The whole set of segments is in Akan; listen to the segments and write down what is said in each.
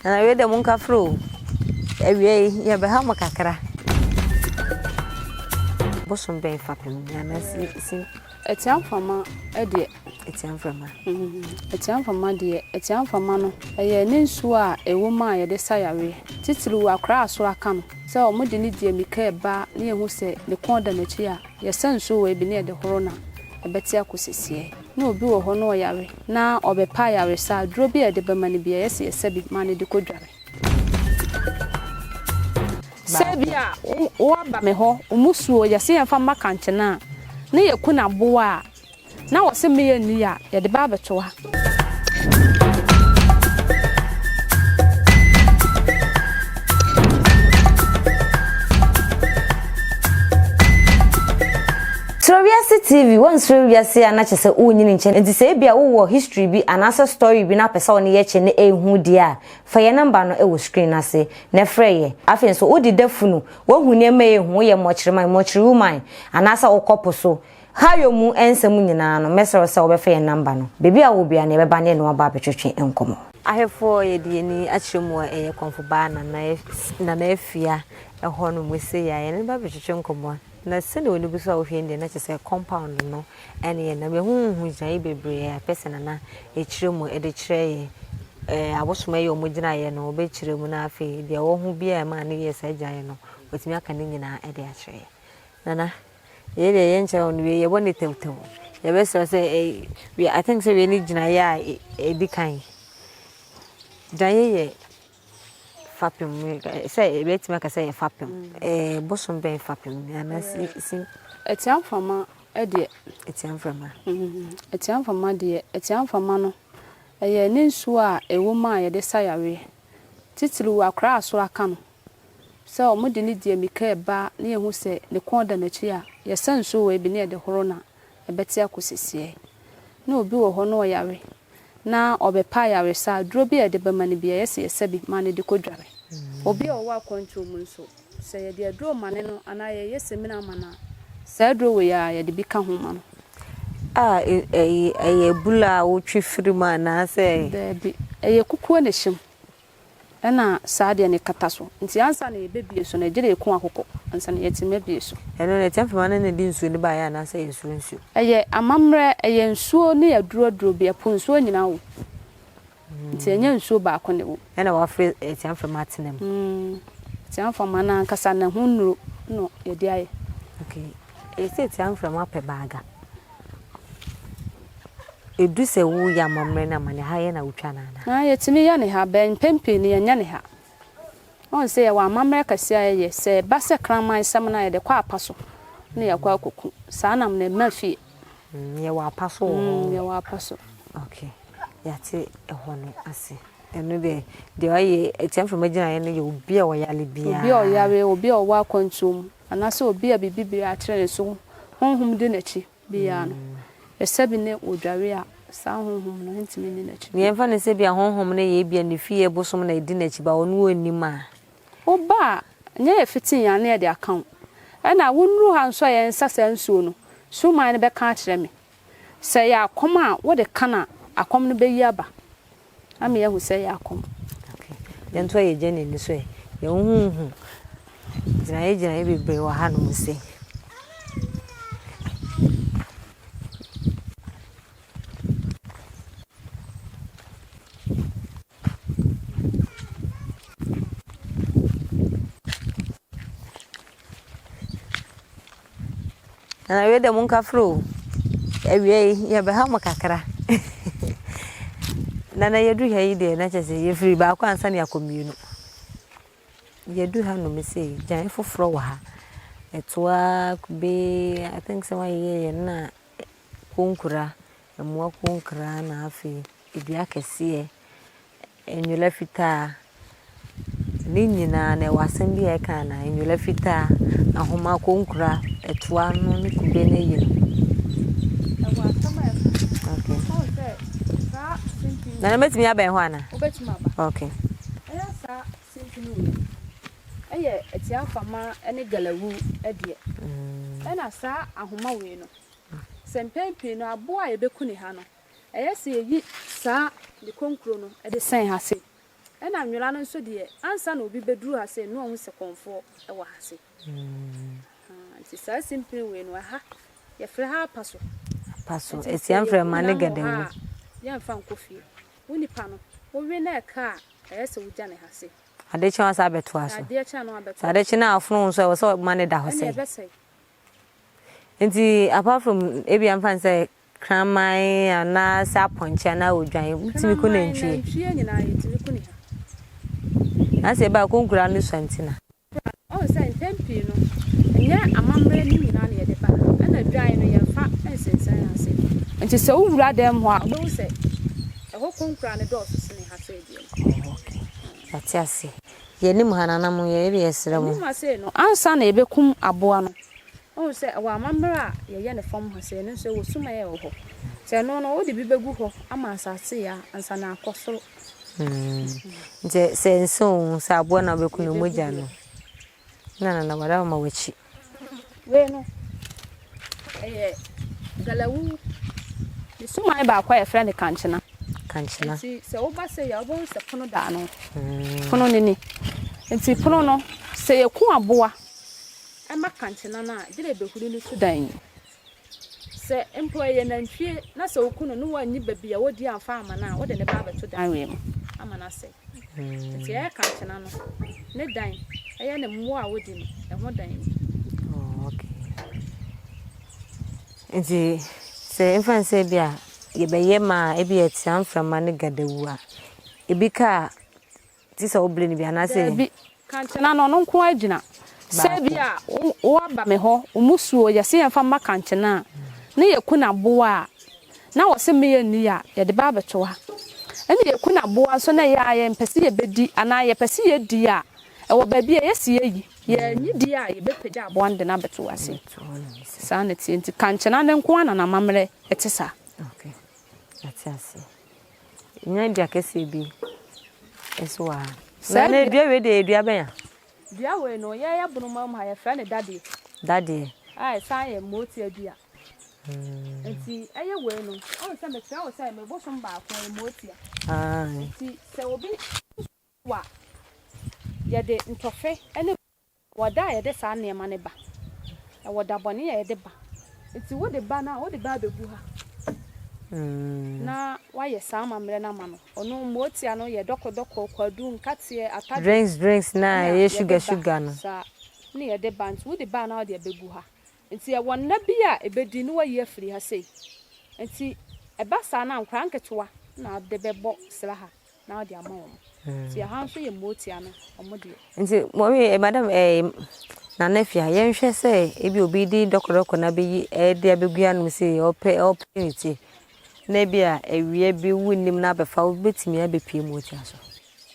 Nana wei deɛ monka frɛ o. Awia yi yɛbɛha mo kakra. Bosom bɛn fapem nana si si. Atia mframa deɛ. Atia mframa. Atia mframa deɛ, atia mframa no ɛyɛ ne nsuo a ɛwɔ mu a yɛde sa yareɛ. Titiriw akwadaa a soro aka no, sɛ wɔde no di amika ɛba na yɛhu sɛ ne kɔn da n'akyi a, yɛsa nsuo wei bi na yɛde horo no a, ɛbɛte akɔ sisiɛ. Na obi wɔ hɔ na ɔyare na ɔbɛpɛ ayaresa a, aduro bi a yɛde bɛma no biara, yɛse yɛsa bi ma no de kɔdware. Sɛ ebia woaba me hɔ, wo mmusuo, yɛse yɛmfa mma kankyena a, na yɛku no aboa a, na wɔse meyɛ nni a, yɛde ba abɛto ha. Suro Wiase TV, Woansuro wiase a na kyerɛ sɛ wonyini nkyɛ nti sɛ ebia wowɔ history bi anaasɛ story bi na apɛ sɛ wo ne yɛ kyɛ na ɛhu deɛ a, fa yɛ number no wɔ screen no ase na frɛ yɛ. Afei nso wode da funu, woahu nneɛma a ɛhu, woyɛ mmɔkyerɛman, mmɔkyere woman, anaasɛ wokɔ po so, hayo mu nsɛm nyinaa no, mɛsrɛ wo sɛ wobɛfa yɛn number no. Baabi a wowɔ biara no yɛbɛba ne yɛne wo aba abɛtwetwe nkɔmmɔ. Ahwɛfoɔ yɛde yɛn ani akyerɛ mu a ɛyɛ Kɔmfo Baa Nana Nana Afia ɛhɔ nom sei a yɛne no ba abɛtwetwe nkɔmmɔ. Na sɛnea w'ani gu so a wohwɛ yi deɛ na kyerɛ sɛ compound no ɛne yɛn nam. Yɛhuhu gyinaeɛ bebree a ɛpɛ sɛ Nana ɛkyerɛ mu de kyerɛ yɛn. Ɛɛ abosom ɛyɛ wɔn gyinaeɛ no wɔbɛkyerɛ mu na afei deɛ wɔhu biara a ɛmaa no yɛɛ saa gyinaeɛ no watumi aka ne nyinaa de akyerɛ yɛn. Nana, yei deɛ yɛnkyerɛ wo no wei yɛbɔ ne tɛwtɛw. Yɛbɛsrɛ sɛ ɛyi wei I think sɛ wei ne gyinaeɛ a ɛdi kan. Gyinaeɛ yɛ fapem sɛ yɛbɛtumi aka sɛ yɛ fapem ɛɛ bosom bɛn fapem anaa si si. Atia mframa deɛ. Atia mframa. Atia mframa deɛ atia mframa no ɛyɛ ne nsuo a ɛwɔ mu a yɛde sa yareɛ titiriw akwadaa a soro aka no sɛ wɔde no di amika ɛba na yɛhu sɛ ne kɔn da n'akyi a yɛsa nsuo wei bi na yɛde horo no a ɛbɛte akɔ sisiɛ na obi wɔ hɔ na ɔyare na ɔbɛpɛ ayaresa a, aduro bi a yɛde bɛma no biara, yɛse yɛsa bi ma no de kɔdware. Obi a ɔwɔ akwantuo mu nso, sɛ yɛde aduro ma no no anaa yɛyɛ samina ma no a, saa aduro wei ara, yɛde bi ka ho ma no. A ɛyɛ abula a wotwe firi mu anaasɛ? Daabi, ɛyɛ kukuo na ɛhyɛ mu. Ɛna saa deɛ no kata so. Nti ansa na yɛbɛbie so no, ɛgyerɛ yɛku akokɔ ansa na yɛatumi abie so. Ɛno no, Atiamframa no na ɛde nsuo no baeɛ anaasɛ ɛyɛ nsuo nsuo? Ɛyɛ amammerɛ, ɛyɛ nsuo ne aduro aduro bi, ɛpo nsuo nyinaa wɔ mu. Nti ɛnyɛ nsuo baako na ɛwɔ mu. Ɛna wɔafrɛ Atiamframa atena mu? Atiamframa no ankasa ne ho nnuro na yɛde ayɛ. Okay. Ɛyɛ sɛ Atiamframa pɛ baaga. Ɛdu sɛ woreyɛ amammerɛ no amanneɛ, ha yɛ na wotwa no anaa? Aane, yɛtumi yɛ no ha, but mpɛn pii no yɛnyɛ no ha. Woahu sɛ yɛwɔ amammerɛ kɛseɛ a yɛyɛ, sɛ ɛba sɛ kraman sɛm no a, yɛde kɔ apa so na yɛakɔ akɔku. Saa nam no ɛmma fie. Mm, yɛwɔ apa so wɔ hɔ? Mm, yɛwɔ apa so. Okay, yɛate ɛhɔ no ase. Ɛno deɛ, deɛ ɔyɛ Atiamframa gyinaeɛ no yɛ obi a ɔyare biara. Obi a ɔyare, obi a ɔwɔ akwantuo mu, anaasɛ obi a biribi biara akyere ne so, honhom di n'akyi. Biara no, ɛsɛ bi ne odware a saa honhom no ntumi nni n'akyi bio. Yɛmfa no sɛ ebia honhom no yɛ ebia ne fie bosom na edi n'akyi ba ɔno onnim a. Woba a, nyɛ yɛ fitee a na yɛde aka wo. Ɛna wonnuru ha nso a yɛnsa saa nsuo no, suman no bɛka akyerɛ me. Sɛ ɛyɛ akɔm a, wode ka no a, akɔm no bɛyi aba. Ama yɛahu sɛ ɛyɛ akɔm. Okay. Yɛntoa yɛn journey no so ɛ. Yɛhuhu gyinaeɛ gyinaeɛ bebree wɔ hanom sei. Na wei deɛ monka frɛ o. Awia yi yɛbɛha mo kakra. Nana yɛduru ha yi deɛ na kyerɛ sɛ yɛfiri baako ansa na yɛakɔ mmienu. Yɛduru hanom sei, gyan foforɔ wɔ ha. Ɛtoa kube, I think sɛ wɔayeyɛ yɛn na konkura, mmoa konkura na afei dua kɛseɛ. Nwera fitaa. Ne nyinaa no, ɛwɔ asɛm bi a ɛka anaa? Nwera fitaa, ahoma, konkura, ɛtoa no ne kube no ayi no. Ɛwɔ asɛm a ɛka. Okay. Ɔn sɛ saa simpini. Nana mɛtumi abɛn hɔ anaa? Wobɛtumi aba. Okay. Ɛyɛ saa simpini wei ɛyɛ atiafama ne galawu deɛ. Ɛna saa ahoma wei no, sɛ mpɛn pii no aboa a yɛbɛku ne ha no, Ɛyɛ sɛ yɛyi saa ne konkuro no de sɛn ha sei. Ɛna nwera no nso deɛ, ansa na obi bɛduru ha sei no, na wahu sɛ kɔmfoɔ wɔ ha sei. Ahaa, nti saa simpene wei no, ɛha, yɛfrɛ ha apa so. Apa so, Nti sɛ asia yɛku mframa ne nam wɔ ha gadawu. a, yɛmfa nkɔ fie. Wo nipa no, wowe na ɛka a, ɛyɛ sɛ wogya no ha sei. Ade kye a wasan abɛtoa so. Adeɛ kye a na Sɛ wabɛtoa ade so. kye na afono wo nso a, ɛwɔ sɛ woma no da hɔ Ɛnneɛ sɛe. ɛbɛsɛe. Nti apart from ebia mfa no sɛ kraman anaa sɛ apɔnkye anaa odwan, wotumi ku Kraman, nantwie? nantwie nyinaa yɛtumi ku ne ha. Na sɛ ɛba a konkura no sua nti na. Ɔhu sɛ mpɛn pii no, ɛnyɛ amammerɛ no nyinaa na yɛde ba ha. Ɛna dwan no yɛmfa nsensɛn ha sei. Nti sɛ wowura dan mu hɔ a, wobɛhu sɛ ɛhɔ konkura no dɔɔso sene ha sei deɛ no. Oh, okay. Yɛate ase. Yɛnim ha nana mo yɛ yɛde yɛsrɛ mo. Yɛnim ha sei no, ansa na yɛbɛkum aboa no, Wohu sɛ ɛwɔ amammerɛ a yɛyɛ no fam ha sei, ɛno nso ɛwɔ sum a ɛwɔ hɔ. Nti ɛno no, wode bi bɛgu hɔ ama asase yɛ a, ansa na akɔ soro. Nti sɛ nsa o, sɛ aboa na wobɛku no, Yɛbɛgu mogya bi no. wɔ hɔ. Na nana wada ma w'akyi. Wei no, ɛyɛ galawu. Ne suman baako a yɛfrɛ no kankyena. Kankyena. Nti sɛ woba sei a, wobɛhu sɛ pono da ano. Pono no ni. Nti pono no, sɛ yɛku aboa Ɛma kankyena no a, gyina ebehuri no so dan yi. Sɛ mpo ɛyɛ nantwie na sɛ woku no na woanyi baabi a ɔdi amfa amma no a, wode no ba abɛto dan wei mu ama no asɛe. Nti ɛyɛ kankyena no ne dan, ɛyɛ ne mmoa a ɔdi no, ɛho dan ni. Oh, okay. Nti sɛ mfa no sɛ ebi a yɛbɛyɛ ma a ebi ɛtea mframa ne gadawu a, ebi ka a Te sɛ wo bere no bi anaasɛ. Daabi, kankyena no, ɔno nko ara gyina. Sɛ ebia woaba me hɔ, wo mmusuo, yɛse yɛmfa mma kankyena a, na yɛku no aboa a, na wɔse me yɛnni a, yɛde ba abɛto ha. Ɛna yɛku no aboa nso na ɛyɛ a yɛmpɛ sɛ yɛbɛdi anaa yɛpɛ sɛ yɛdi a, ɛwɔ baabi a ɛyɛ sɛ yɛyi. Yɛannyi di a, yɛbɛpagya aboa no de no abɛto ha sei. Saa na ɛteɛ. Nti kankyena no nko ara na n'amammerɛ te saa. Okay, yɛate aseɛ. Nya dua kɛseɛ bi nso wɔ ha. Saa Na dua dua wei deɛ yɛ dua bɛn a? Dua wei no, yɛn Abonoma mu ha yɛfrɛ no dadeɛ. Dadeɛ. A ɛsan yɛ mootia dua. Nti ɛyɛ wei no, wohu sɛ mekyerɛ wo sɛ me bosom baako ɛyɛ mootia. Nti sɛ obi wa yɛde ntɔfe ne Wɔ da a yɛde saa nneɛma no ba. Ɛwɔ da bɔne a yɛde ba. Nti wode ba no a, wode ba abɛgu ha na woayɛ saa amammerɛ no ama no. Ɔno mootia no yɛ dɔkɔdɔkɔ, kwadu, nkateɛ, atadwe Drinks drinks no a ɛna ɛyɛ yɛde sugar ba sugar no. saa na yɛde ba. Nti wode ba a na wode abɛgu ha. Nti ɛwɔ nna bi a ɛbɛdi na woayi afiri ha sei. Nti ɛba saa no a, nkwadaa nketewa na wode bɛbɔ sra ha. na ɔde ama wɔn. Nti ɛha nso yɛ mootia no wɔn deɛ. Nti mɔmi eh, madam eh, Nana Afia, yɛnhwɛ sɛ ebi obi de dɔkɔdɔkɔ na abɛyi ɛde abɛgu anom sɛ ɔpɛ ɔpɛ ne ti na ebi a awia bi wonnim na abɛfa wobɛtumi abɛpue mootia so.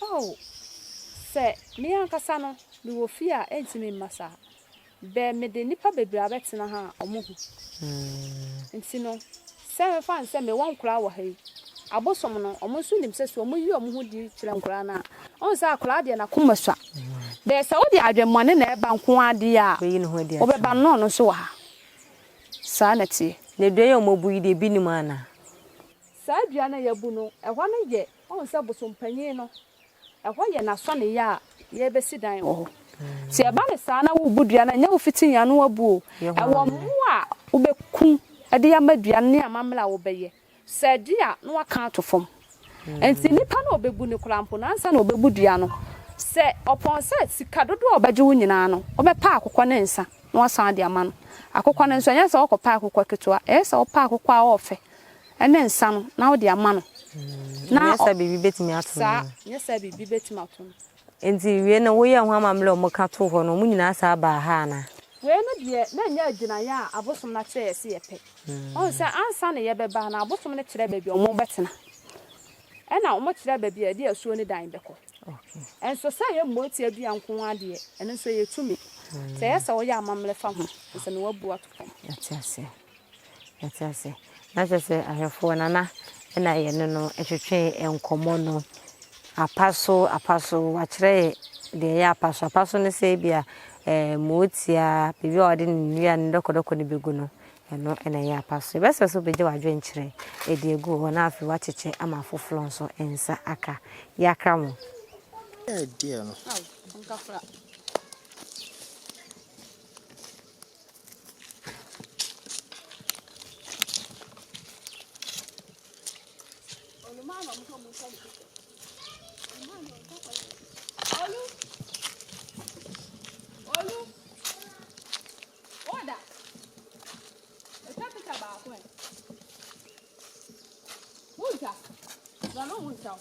Oh, sɛ me ankasa no mewɔ fie a ɛntumi mma saa. Bɛ mede nnipa bebree abɛtena ha a wɔhu. Nti no, sɛ memfa no sɛ mewɔ nkwadaa wɔ ha yi, abosom no, wɔn nso nim sɛ sɛ wɔyi wɔn ho di kyerɛ nkwadaa no a, wohu sɛ akwadaa deɛ n'akoma sua. Bɛyɛ sɛ wode adwemmɔne na ɛba nko ara deɛ a, wobɛba no na ɔno nso wɔ ha. Saa na ɛteɛ. Na dua yi a wɔabu yi deɛ, ebi nni mu anaa? Saa dua no a yɛabu no, ɛhɔ no yɛ, wohu sɛ bosompanyin no, Ɛhɔ yɛ n'asɔneeɛ a yɛrebɛsi dan wɔ hɔ. Nti ɛba no saa na worebu dua no a, ɛnyɛ wo fiti yɛn ano abu o. Ɛwɔ mmoa a wobɛku de ama dua no ne amammerɛ a wobɛyɛ. Sɛ ɛgye a, na woaka ato fam. Nti nipa no a ɔbɛbu no koraa mpo no, ansa na ɔbɛbu dua no, sɛ ɔpɔn sɛ sika dodoɔ a ɔbɛgye wo nyinaa no, wobɛpɛ akokɔ ne nsa na woasan de ama no. Akokɔ no nso, ɛnyɛ sɛ wokɔpɛ akokɔ ketewa, ɛyɛ sɛ wopɛ akokɔ a ɔɔfɛ ne nsa no na wode ama no. Na nyɛ sɛ biribi bɛtumi ato no. Saa, nyɛ sɛ biribi bɛtumi ato no. Nti wie no woyɛɛ ho amammerɛ a wɔka too hɔ no, wɔn nyinaa saa baa ha anaa? Wei no deɛ, na ɛnyɛ agyinaeɛ a abosom no akyerɛ yɛ sɛ yɛpɛ. Woahu sɛ ansa na yɛbɛba ha no, abosom no kyerɛ baabi a wɔbɛtena. Ɛna wɔkyerɛ baabi a yɛde asuo no dan bɛkɔ. Nso sɛ ɛyɛ mmoatia dua nko ara deɛ, ɛno nso ɛyɛ tumi. Sɛ ɛyɛ sɛ woyɛ amammerɛ fa ho ansa na woabu ato fam. Yɛte aseɛ. Yɛte ase. Na kyerɛ sɛ ahwɛfoɔ Nana na yɛne no twetwee nkɔmmɔ no. Apa so, apa so, wakyerɛ yɛ deɛ ɛyɛ apa so. Apa so ne sɛ ebia ɛɛ mootia, biribi a wɔde ne nnua ne dɔkɔdɔkɔ no bɛgu no, ɛno na ɛyɛ apa so. Yɛbɛsrɛ sɛ wobɛgya w'adwenkyerɛ de agu hɔ na afei woakyekyɛ ama afoforɔ nso nsa aka. Yɛakra mo. Ɛdeɛ no. Aw, nkafra. Olu. Olu. Order. Etwa picture baako ɛ. Wontwa. Na no wontwa.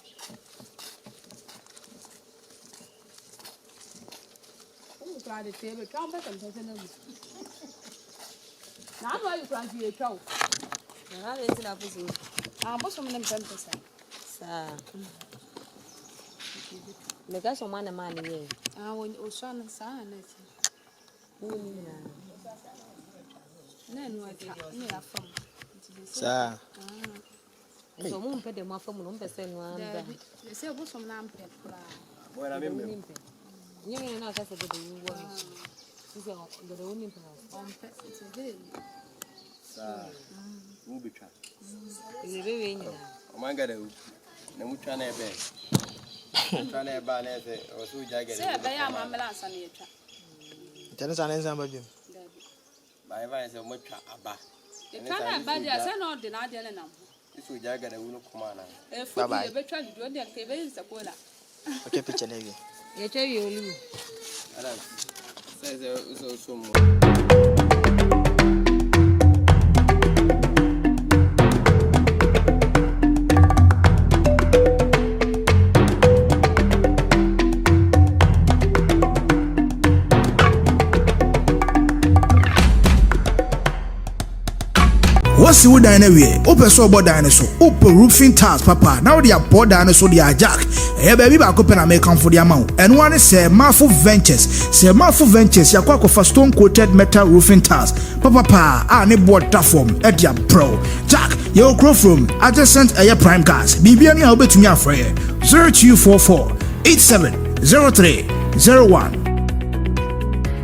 Wo kura de tie betwa wo pɛsɛ mpɛsɛ na mu. Na ano ayi kura nti yɛtwa wo. Na na nti na aposo. Ah, bosom ne mpɛ mpɛsɛ. Saa. Meka sɛ ɔma na maa ne yɛe. Ah, osua no saa na na ɛte. Wo ni nyinaa. Na ɛno atwa na yɛafa mu. Nti sɛ Saa. Nti ɔmo mpɛ dɛm afa mu no, ɔmo pɛ sɛ ɛno ara mbra. Daabi, sɛ bosom no ampɛ koraa. Bɔyɛ na Gadawu memmem. ni mpɛ. Nyɛ yɛn na aka sɛ gadawu wɔ no so. Sisi gadawu ni mpɛ na so. Ɔmpɛ nti ɛdɛ Saa. Mu betwa. Bebrebe wei nyinaa. Ɔman gadawu. Na mu twa na ɛbɛn. Twa na ɛba na ɛsɛ ɔsɛ ogya gadawu. Sɛ ɛbɛyɛ amammerɛ ansa na yɛtwa. Nti ɛno saa ne nsa ba biom. Daabi. Baayɛ baayɛ sɛ ɔmatwa aba. Yɛtwa na ɛba deɛ sɛ na ɔde n'adeɛ ne nam ho. Sɛ ogya gadawu no kɔma anaa. Efu Bye deɛ bye. yɛbɛtwa dodo deɛ nka yɛbɛyɛ nsakola. Ɔtwa picture no awie. Yɛtwa wie olu. Adams. Sɛ sɛ sɛ ɔsɔ mu. Woasi wo dan no awie, wopɛ sɛ ɔbɔ dan no so, wopɛ roofing tiles papa na wode abɔ dan no so de a Jack, ɛyɛ baabi baako pɛ na mekamfo de ama wo. Ɛno ara ne sɛ Mafo Ventures. Sɛ Mafo Ventures yɛakɔ akɔfa stone coated metal roofing tiles papapaa a ne boɔ da fam de abrɛ wo. Jack, yɛwɔ kuro from adjacent ɛyɛ Prime Gas. Biribia ni a wobɛtumi afrɛ yɛ 0244 87 03 01.